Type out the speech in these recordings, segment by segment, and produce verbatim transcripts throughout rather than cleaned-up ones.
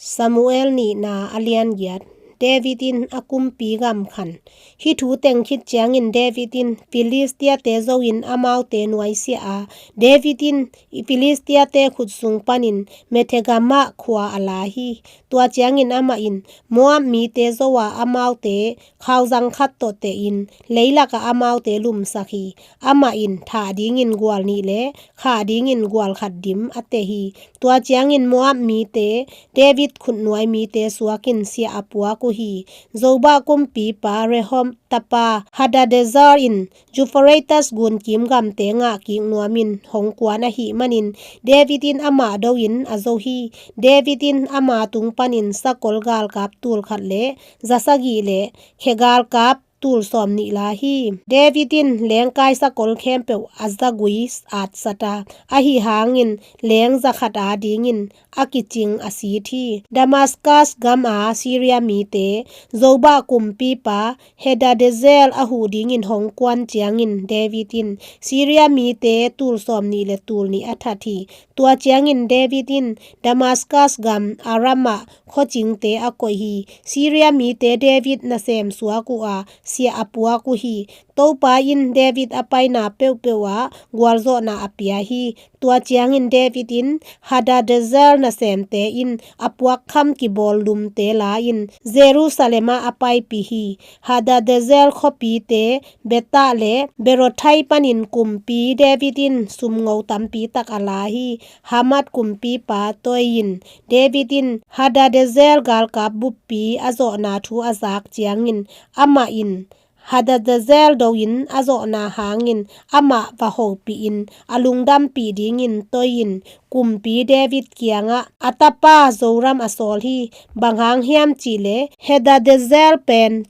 Samuel nihna a lian giat. David in a kumpi gam khan. Hih thu teng khit ciangin David in Filistia-te zo in amaute nuaisiah a, David in Filistia-te khut sung panin Methegama khua a la hi. Tua ciangin amah in Moab mite zo a, amaute khauzang khat tawh tehin leilakah amaute lumsak hi. Amah in thah dingin gual nih le khah dingin gual khat dim a teh hi. Tua ciangin Moab mite David khutnuai mite suakin siah a puak uh hi. Zobah kumpipa Rehob tapa Hadadezer in Euphrates gunkim gamte ngah kik nuamin hong kuan ahih manin David in amah do-in a zo hi. David in ama tung panin sakol galkap tul khat le za sagih le khe galkap tul sawm nih la hi. David in lengkai sakol khempeuh a zagui atsat a, ahi hangin leng za khat a dingin a kicing a sit hi. Damascus gam a Syria mite Zobah kumpipa Hadadezer a huh dingin hong kuan ciangin David in Syria mite tul sawm nih le tul nih a that hi. Tua ciangin David in Damascus gam Aram ah khuacingte a koih hi. Syria mite David nasem suak uh a, siah a puak uh hi. Topa in David a paina peuhpeuh ah gualzawhna a pia hi. Tua ciangin David in Hadadezer nasemte in a puakkham kibawl lumte la-in Jerusalem ah a paipih hi. Hadadezer khuapite Betah le Berothai panin kumpi David in sumngo tampi tak a la hi. Hamath kumpipa Toi in David in Hadadezer galkap buppi a zawhna thu a zak ciangin amah in Hadadezer do-in a zawhna hangin amah va hopihin a lungdampih dingin Toi in kumpi David kiangah a tapa Zoram a sawl hi. Bang hang hiam cihleh Hadadezer pen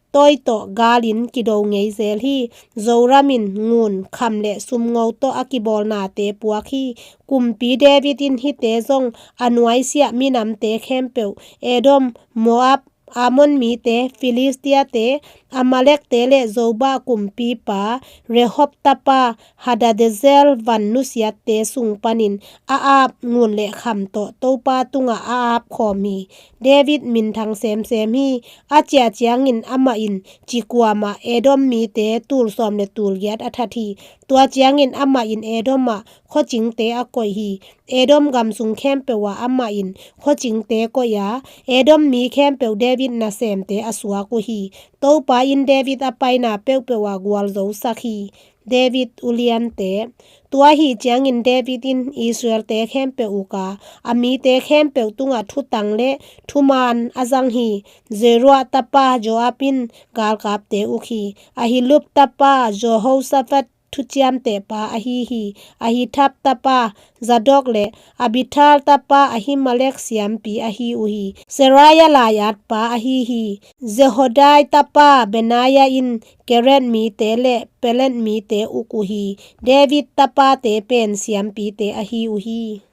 Toi tawh galin kido ngei zel hi. Zoram in ngun, kham le sumngo tawh a kibawlnate puak hi. Kumpi David in hihte zong a nuaisiah minamte khempeuh, Edom, Moab, Ammon mite, Filistia-te, Amalek-te le Zobah kumpipa Rehob tapa Hadadezer van nusiatte sung panin a ap, ngun le kham tawh Topa tungah a ap khawm hi. David minthang semsem hi. A ciah ciangin amah in ci kuamah Edom mite tul sawm le tul giat a that hi. Tua ciangin amah in Edom ah khuacingte a koih hi. Edom gam sung khempeuh ah amah in khuacingte koih a, Edom mi khempeuh David nasemte a suak uh hi. Topa in David a paina peuhpeuh ah gualzosak hi. David uliante. Tua ahih ciangin David in Israel-te khempeuh uk a, a mite khempeuh tungah thutang le thumaan a zang hi. Zeruiah tapa Joab in galkapte uk hi. Ahilud tapa Jehoshaphat thuciamtehpa ahi hi. Ahitub tapa Zadok le Abiathar tapa Ahimelek siampi ahi uh hi. Seraiah lai-atpa ahi hi. Jehoiada tapa Benaiah in Kereth mite le Pelet mite uk uh hi. David tapate pen siampite ahi uh hi.